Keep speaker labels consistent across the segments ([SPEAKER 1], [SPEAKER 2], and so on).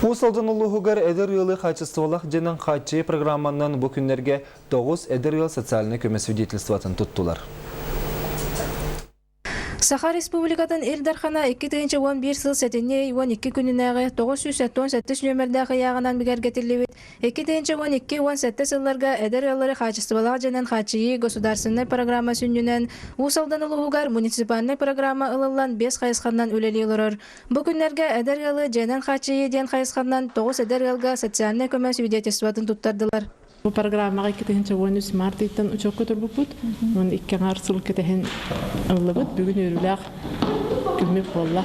[SPEAKER 1] Уус Алдан улууһугар эдэр ыалы хаачыстыбалаах дьиэнэн хааччыйыы программанан бу күннэргэ 9 эдэр ыал социальнай көмө свидетельствотын туттулар.
[SPEAKER 2] Саха Республикатын Ил Дархана 2011 сыл сэтинньи 12 күнүнээҕи 977 нүөмэрдээх ыйааҕынан бигэргэтиллибит 2012-17 сылларга эдэр ыаллары хаачыстыбалаах дьиэнэн хааччыйыы государственнай программа сүнньүнэн Уус Алдан улууһугар муниципальнай программа ылыллан биэс хайысханан үлэлии олорор. Бу күннэргэ эдэр ыалы дьиэнэн хааччыйыы диэн хайысханан 9 эдэр ыалга социальнай көмө свидетельствотын туттардылар.
[SPEAKER 3] Бу программаҕа 2013 март ыйтан учуокка турбуппут. Уон икки аҥаар сыл кэтэһэн ыллыбыт. Бүгүн үөрүүлээх күммүт буолла.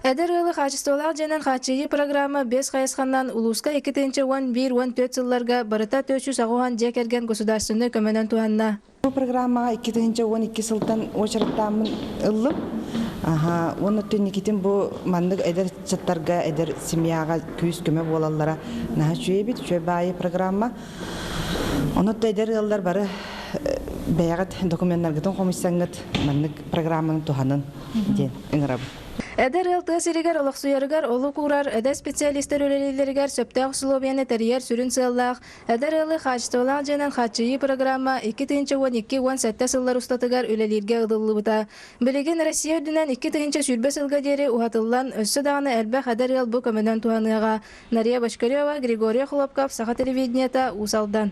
[SPEAKER 2] Эдэр ыалы хаачыстыбалаах дьиэнэн хааччыйыы программа биэс хайысханан улууска 2011-14 сылларга барыта 480 дьиэ кэргэн государственнай көмөнөн туһанна.
[SPEAKER 4] Бу программаҕа 2012 сылтан уочараттааммын ыллым. Аха, уонна түнникитин бу маннык эдэр ыччаттарга, эдэр семьяҕа күүс-көмө буолаллара наһаа үчүгэй эбит, үчүгэй баайы программа. Онон да эдэр ыаллар бары бэйэҕит докуменнаргытын хомуйсаҥҥыт маннык программаны туһанын диэн ыҥырабын.
[SPEAKER 2] Эдэр ыал тыа сиригэр олохсуйарыгар олук уурар, эдэр специалистар үлэлииллэригэр сөптөөх усулуобуйаны тэрийэр сүрүн сыаллаах Эдэр ыалы хаачыстыбалаах дьиэнэн хааччыйыы программа 2012-17 сыллар устатыгар үлэлииргэ ылыллыбыта. Билигин Россия үрдүнэн 2020 сылга диэри уһатыллан, өссө даҕаны элбэх эдэр ыал бу көмөнөн туһаныаҕа. Нария Бочкарева, Григорий Охлопков, Саха телевидениета, Уус Алдан.